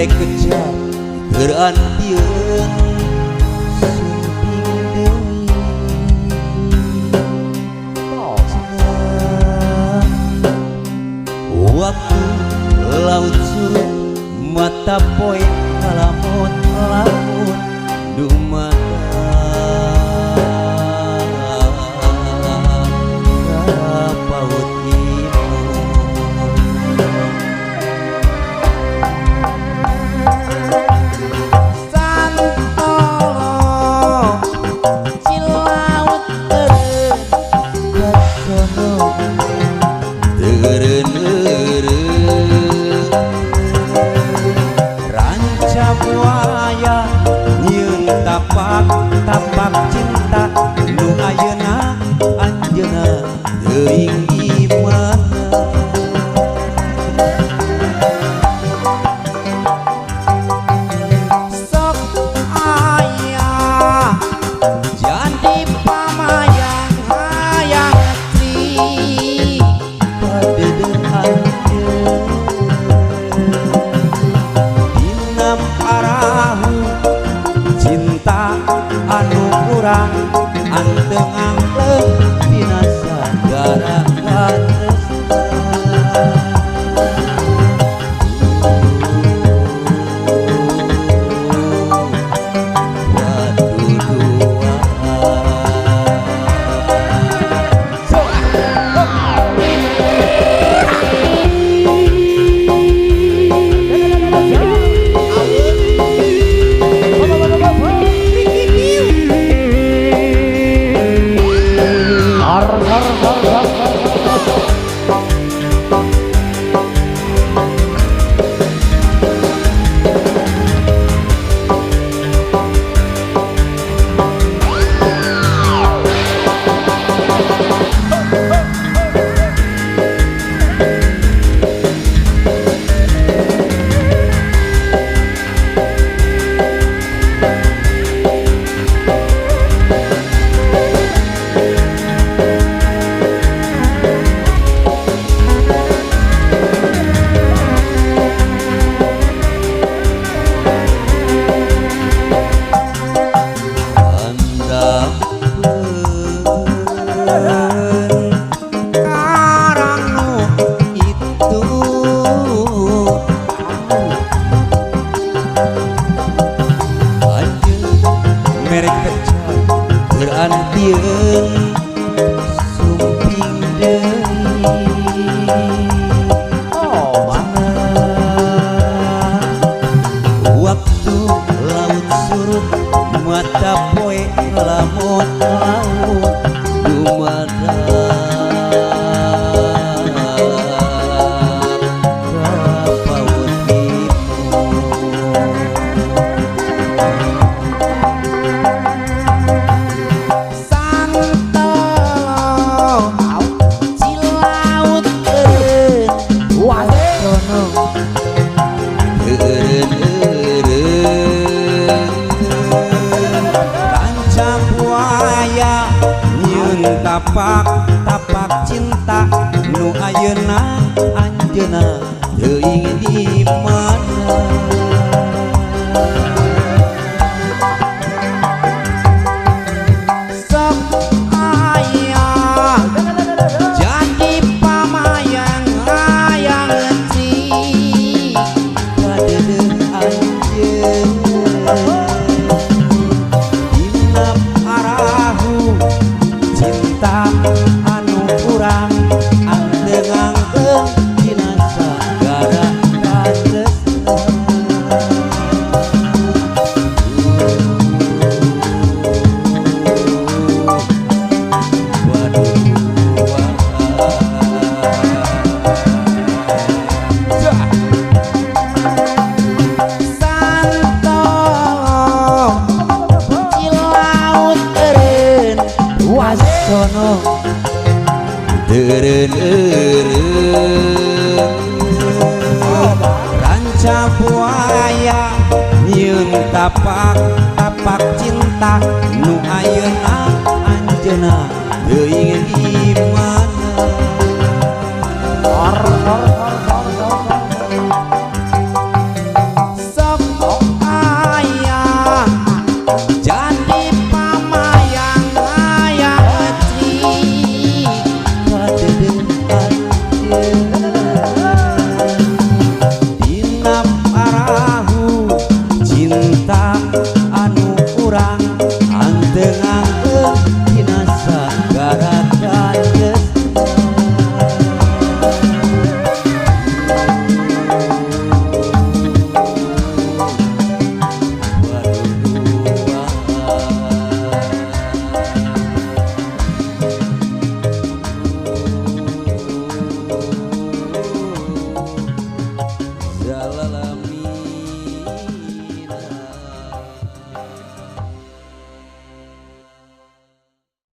Merek kecap keur antieun sumping deui. Waktu laut surut mata poe lamun lamun dumadak ka paut ibu. Santolo Cilaut eureun Kasono teureun-eureun ranca buaya nyieun tapak tapak cinta nu ayeuna anjeunna teuing di mana. Sok aya Jadi pamayang hayang tri padede anjeun dina parahu cinta anu kurang anteng angkleng dina sagara katresna. Andampeun karang nu itu anjeun merek kecap keur antieun sumping deui. Oh, Mana waktu laut surut mata poe lamun laut dumadak ka paut ibu. Santolo Cilaut eureun Sono eureun-eureun ranca buaya nyieun tapak tapak cinta nu ayeuna anjeunna teuing di mana. Sok aya jadi pamayang hayang tri Kadede anjeun dina parahu cinta anu kurang anteng angkleng dina sagara katresna. Santolo Cilaut eureun Wasono teureun-eureun ranca buaya nyieun tapak tapak cinta nu ayeuna anjeunna teuing di mana. Sor. Cinta.